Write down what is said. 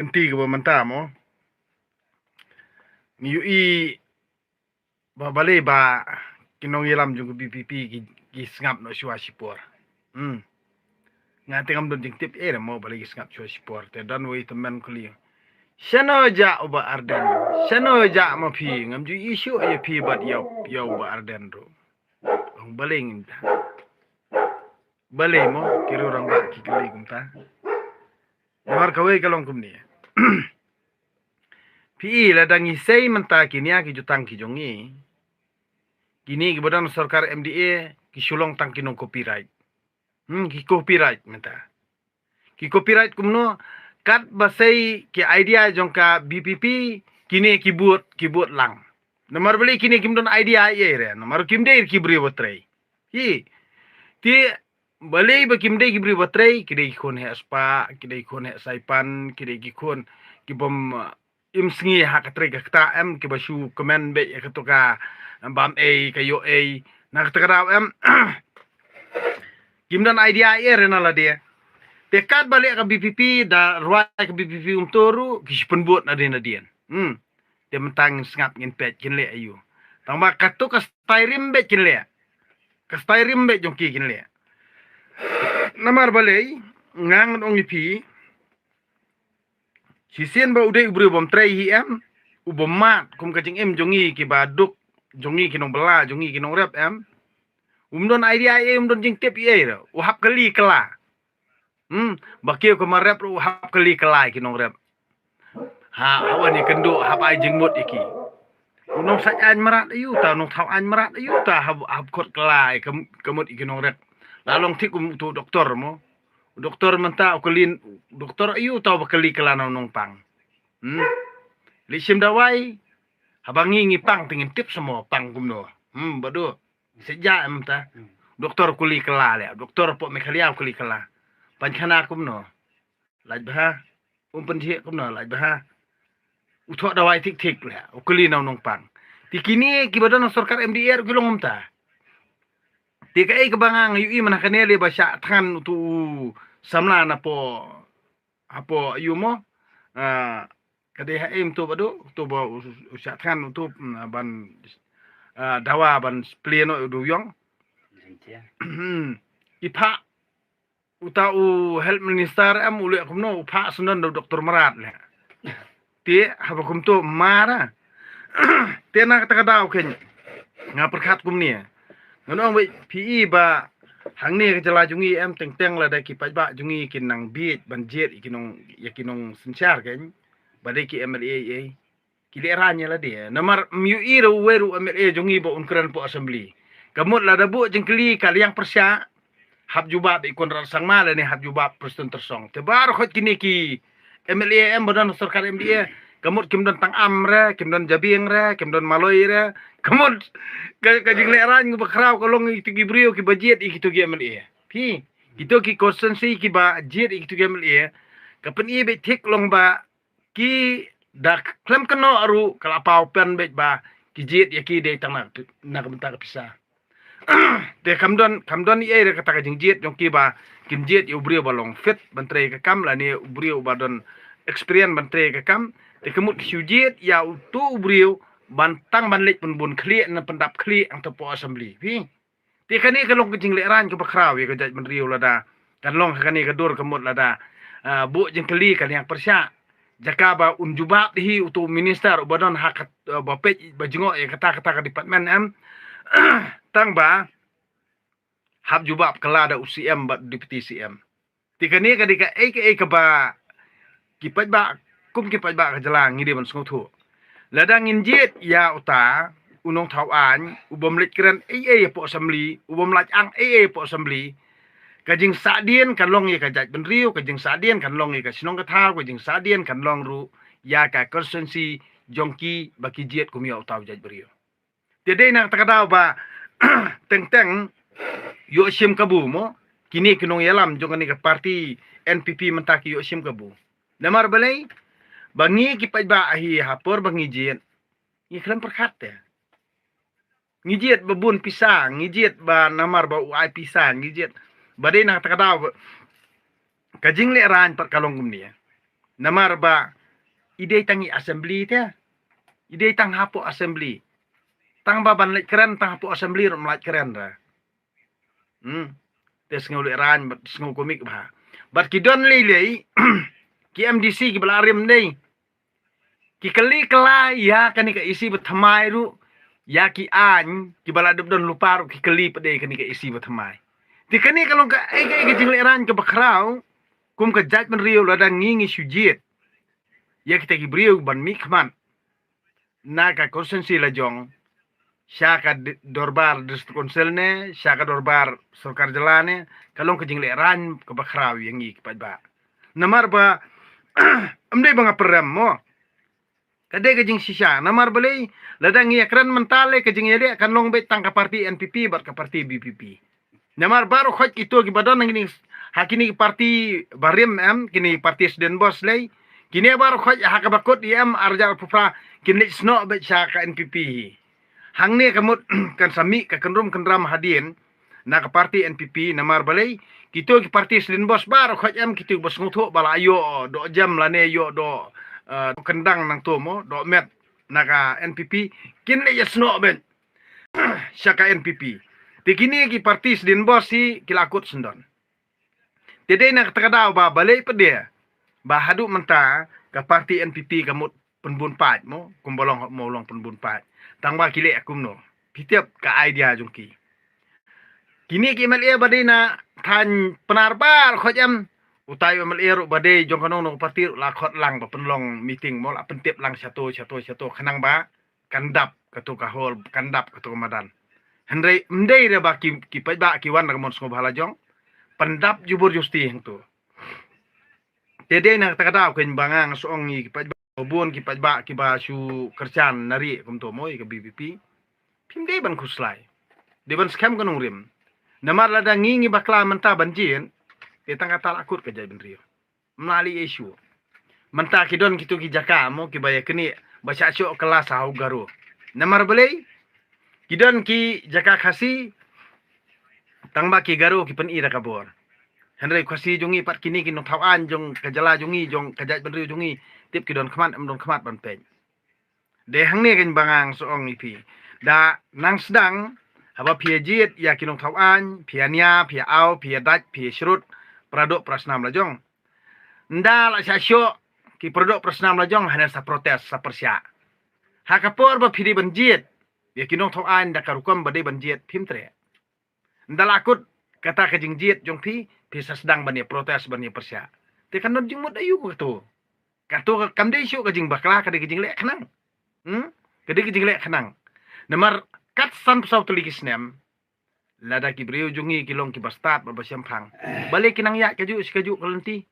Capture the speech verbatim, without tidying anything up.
kynti kaba mynta mo. Ngi ïohi ba balei ba ki nongïalam jong ka VPP ki, ki sngap noh shuwa shipor. Hmm. Nga te ngam don jingtip eh mo balei ki sngap shuwa shipor. Te don wei tymmen kylli. Shano jah u Bah Ardent? Shano jah ma phi? Ngam ju issue ïa phi bad ïa u, ïa u Bah Ardent ruh. Ong balei ngin da. Balei mo, ki riew rangbah ki kylli kumta. Namar kawei ka long kumne. Phi i lada ngi sei mynta ki nia ki jutang ki jong ngi. Kine kiba don sorkar MDA ki shu long tang ki nong copyright. Hmm, ki copyright mynta. Ki copyright kumno, katba sei ki idea jong ka VPP, kine ki bud, ki bud lang. Namar balei kine kim don idea ei ei re, namar kim dei ki briew ba trei. Hi. Te balei ba kim dei ki briew ba trei, ki dei ki khun heh spah, ki dei ki khun heh saipan, ki dei ki khun ki bym, uh, im sngi ha ka trei ka ktah em, kiba shu kmen beit ïa kato ka bam ei, ka ïoh ei. Na kata ka daw em. Kim don idea ei ei re na lade. Te katba leh ka VPP, da rwai ka VPP um to ruh, ki shu pynbud nadien nadien. Hmm. Te mynta ngin sngap ngin peit kin leh aiu. Tangba kato ka style rim beit kin leh. Ka style rim beit jong ki kin leh. Namar balei, nga ngan ong ïa phi. Shisien ba u dei u briew bym trei hi em, u bym mad kum ka jingim jong ngi kiba duk, jong ngi ki nongbylla, jong ngi ki nongrep em. Um don idea ei ei, um don jingtip ei ei re. U hap kylli kylla. Hmm, ba kiew ka marep ruh u hap kylli kylla ïa ki nongrep. Ha, ha wan ïakynduh, hap ai jingmut ïa ki. U nongshah aiñ mrad aiu ta, u nongthaw aiñ mrad aiu ta, hap, hap khot kylla ïa ka, ka mut ïa ki nongrep. La long thik kum uto u doktor mo. U doktor mynta u kylli, u doktor aiu ta uba kylli kylla na u nongpang. Hmm. Leit shim dawai. Haba ngi ngi pang te ngin tip sa mo pang kumno. Hmm, Bah Duh. Sha ja em ta. Hmm. Doktor kylli kylla leh. Doktor hapoh Meghalaya u kylli kylla. Pynkhana kumno. Lait bha. Um pynjhieh kumno, lait bha. U thoh dawai thik thik leh. U kylli na u nongpang. Te kine kiba don ha sorkar MDA ruh ki long kumta. Te kaei kaba nga nga ïohi mynta kane lei ba shah thngan uto u samla napoh, hapoh aiu mo. Ah, ka dei ha ei mo to Bah Duh, to ba u, u shah thngan uto, mm, ban, ah, dawa ban plie noh u dewïong. I phah uta u health minister em u leh kumno, u phah sngewdon da u doktor mrad leh. Te haba kumto mara. Te na kata ka daw kein nga pyrkhat kumne. Ngan ong beit phi i ba hangne ka jylla jong ngi em, teng teng lada ki paidbah jong ngi kin nang bieit ban jied ïa ki nong, ïa ki nongsynshar kein. Ba dei ki MLA ei ei. Ki lehraiñ ïa lade. Namar ym ïohi ruh uwei ruh MLA jong ngi ba un kren hapoh assembly. Ka mut lada buh jingkylli ka liang pyrshah, hap jubab i Conrad Sangma lane hap jubab Prestone Tynsong. Te baroh khoit kine ki MLA em ba don sorkar MDA, ka mut kim don tang am re, kim don jabieng re, kim don maloi re. Ka mut ka, ka jinglehraiñ kaba khraw ka long ïa kito ki briew kiba jied ïa kito ki MLA. Phi, kito ki constituency kiba jied ïa kito ki MLA, ka pyni beit thik long ba ki da khlem kynnoh ruh ka la paw pen beit ba ki jied ïa ki dei tang na, na ka bynta ka pisa. Te kam don, kam don ei ei re kata ka jingjied jong ki ba kin jied ïa u briew ba long fit ban trei ka kam lane u briew ba don experience ban trei ka kam. Te ka mut ki shu jied ïa uto u briew ban tang ban leit pynbun khlieh ne pyndap khlieh hangto hapoh assembly. Phi. Te kane ka long ka jinglehraiñ kaba khraw ïa ka jaitbynriew lada kan long ha kane ka dur ka mut lada, ah, buh jingkylli ka liang pyrshah. Jaka ba un jubab hi uto u minister uba don ha ka, ah, ba peit ba jngoh ïa kata kata ka department em. Tang ba hap jubab kylla da u CM bad deputy CM. Te kane ka dei kaei kaei kaba ki paidbah, kum ki paidbah ka jylla ngi dei ban sngewthuh. Lada ngin jied ïa uta u nongthaw aiñ, u bym leit kren ei ei hapoh assembly, u bym lait ang ei ei hapoh assembly, ka jingsahdien kan long ïa ka jaitbynriew, ka jingsahdien kan long ïa ka shnong ka thaw, ka jingsahdien kan long ruh ïa ka constituency jong ki ba ki jied kum ïa uta u jaitbynriew. Te dei na kata ka daw ba teng teng ïoh shim kabu mo, kine ki nongïalam jong kane ka party NPP mynta ki ïoh shim kabu. Namar balei? Ba ngi ki paidbah hi ha por ba ngi jied, ngi khlem pyrkhat te. Ngi jied ba bun pisa, ngi jied ba namar ba u ai pisa, ngi jied. Ba dei na kata ka daw ba ka jinglehraiñ pat ka long kumne. Namar ba i dei tang i assembly te. I dei tang hapoh assembly. Tang ba ban leit kren tang hapoh assembly ruh ym lait kren ra. Hmm. Te sngew lehraiñ bad sngew komik bha. Bad ki don lei lei ki M D C kiba la rim dei. Ki kylli kylla ïa kane ka E C ba thymmai ruh, ïa ki aiñ kiba la dep don lypa ruh ki kylli pat de kane ka E C ba thymmai. Te kane ka long kaei kaei ka jinglehraiñ kaba khraw kum ka jaitbynriew lada ngi ngi shu jied ïa kita ki briew ban mihkhmat na ka constituency la jong sha ka di-, dorbar district council ne sha ka dorbar sorkar jylla ne, ka long ka jinglehraiñ kaba khraw ïa ngi ki paidbah. Namar ba ym dei ba nga pyrem mo. Ka dei ka jingshisha. Namar balei? Lada ngi ïakren mynta lei ka jingïaleh kan long beit tang ka parti N P P bad ka parti V P P. Namar baroh khoit kito kiba don ha kine, ha kine ki parti barim em, kine ki parti Student Boss lei. Kine baroh khoit ha kaba kut ïa em arjar pupra kin leit snoh beit sha ka N P P hi. Hangne ka mut kan sa mih ka kynrum kynram hadien na ka parti N P P namar balei kito ki parti Student Boss baroh khoit em kito ba sngewthuh ba la ïoh doh jem lane ïoh doh, eh, kyndang nangto mo, doh met na ka N P P kin leit ïa snoh beit sha ka N P P. Te kine ki parti Student Boss hi ki la kut syndon. Te dei na kata ka daw ba balei pat de ba haduh mynta ka parti N P P ka mut pynbun paid mo, kumba long mo long pynbun paid. Tang ba ki leh kumno. Phi tip ka idea jong ki. Kine ki M L A ba dei na thaiñ Pnar baroh khoit em. Utai u M L A ruh ba dei jong ka nongno parti ruh la khot lang ba pynlong meeting mo, la pyntip lang shato shato shato khnang ba kan dap kato ka hall, kan dap kato ka madan. Hynrei ym dei re ba ki, ki paidbah ki wan da ka mon sngewbha la jong. Pyndap jubor justi hangto. Te dei na kata ka daw keiñ ba nga nga shu ong ïa ki paidbah, ba bun ki paidbah kiba shu kyrshan na ri kumto mo ïa ka V P P. Phim dei ban khuslai. Dei ban skhem ka nongrim. Namar lada ngi ngi bakla mynta ban jied, te tang kata la kut ka jaitbynriew. Ym lah lei issue. Mynta ki don kito ki jaka mo kiba ïa kine ba shah shoh kylla sha u Garo. Namar balei? Ki don ki jaka Khasi tang ba ki Garo ki pyni da ka bor. Hynrei Khasi jong ngi pat kine ki nongthaw aiñ jong ka jylla jong ngi jong ka jaitbynriew jong ngi tip ki don khmat em don khmat ban peit. Dei hangne keiñ ba nga nga shu ong ïa phi. Da nang sdang haba phi ïa jied ïa ki nongthaw aiñ, phi ïa nia, phi ïa aw, phi ïa dait, phi ïa shrut, para doh para snam la jong. Ynda la shah shoh ki para doh para snam la jong, hynrei sa protest, sa pyrshah. Ha ka por ba phi dei ban jied ïa ki nongthaw aiñ da ka rukom ba dei ban jied, phim treh. Ynda la kut kata ka jingjied jong phi, phi sa sdang ban ïa protest ban ïa pyrshah. Te kan don jingmut aïu kato. Kato ka kam dei shuh ka jingbakla, ka dei ka jingleh khnang. Hmm? Ka dei ka jingleh khnang. Namar kat sanphew saw tylli ki snem, lada ki briew jong ngi ki long kiba stad bad ba shemphang, balei ki nang ïaid kajuh shi kajuh ka lynti?